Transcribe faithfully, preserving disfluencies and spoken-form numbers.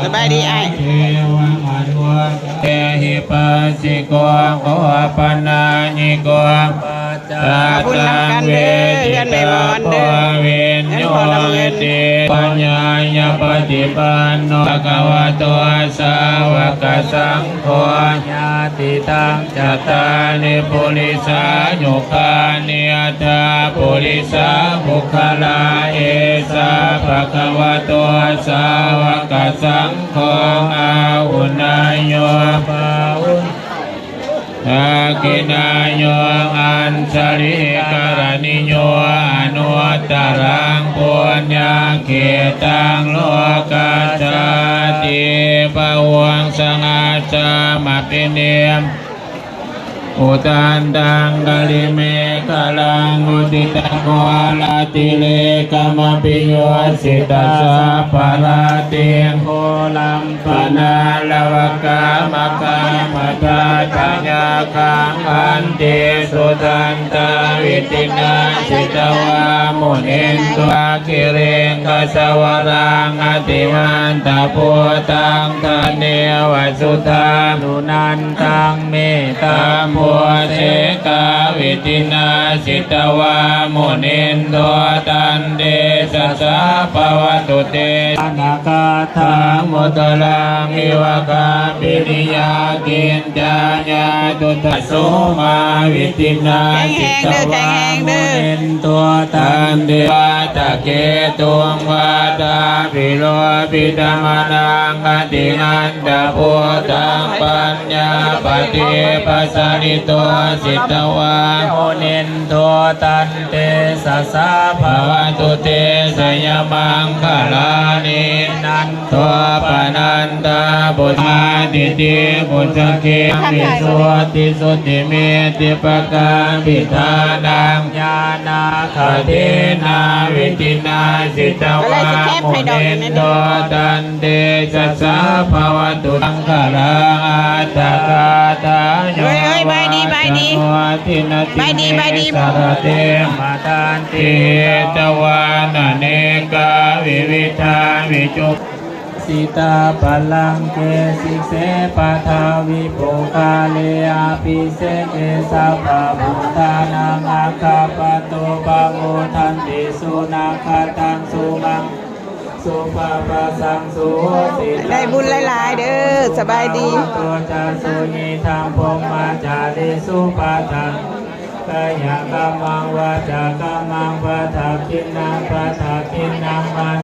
สบายดีอ้าย Ehi passiko opanayiko ขอบคุณนำกันเด้อ เฮือนแม่หมอนเด้อ เฮือนพ่อดำเงิน Paññāya paṭipanno bhagavato sāvakasaṅgho, yadidaṃ cattāri purisayugāni aṭṭha purisapuggalā, esa bhagavato sāvakasaṅgho, āhuneyyo pāhuneyyo dakkhiṇeyyo añjalikaraṇīyo, anuttaraṃ puññakkhettaṃ lokassāti. Bāhuṃ sahassamabhinimmitasāvudhantaṃ, girimekhalaṃ uditaghorasasenamāraṃ, dānādidhammavidhinā jitavā, bhikkhūnaṃ pañcasataggaṃ aṭṭhaṃsu, paṭhañca yakkhānaṃ āsi, sudantā vidhinā jitavā munindo, giriṃ gajavaraṃ atimattabhūtaṃ, dāne va sudāruṇantaṃ, mettambusekavidhinā jitavā munindo, tantejasā bhavatu te. Nānāgaṅgābhūtagayhāraṃ, gandhabbanāgā iva gabbhinīyā, koṇḍaññanūputhujja soma vidhinā jitavā munindo, tantejasā vādaketuṃ vādābhiropitamanaṃ, atiandhabhūtaṃ paññāpadīpajalito jitavā munindo, tantejasā bhavatu te jayamaṅgalāni. Nandopanandabhujagaṃ, vibudhaṃ mahiddhiṃ, puttakaṃ visuddhijutimiddhibakābhidhānaṃ, ñāṇāgadena vidhinā jitavā munindo, tantejasā bhavatu te jayamaṅgalaṃ. Aṭṭhagāthā yo vācano dinadine sarate matandī, hitvānanekavividhāni cupaddavāni, sītāpalaṅke sīse paṭhavipokkhare, abhiseke sabbabuddhānaṃ aggappatto pamodati. Sunakkhattaṃ sumaṅgalaṃ supabhātaṃ suhuṭṭhitaṃ, ได้บุญหลายๆเด้อ สบายดี sukhaṇo sumuhutto ca suyiṭṭhaṃ brahmacārisu, padakkhiṇaṃ kāyakammaṃ vācākammaṃ padakkhiṇaṃ, padakkhiṇaṃ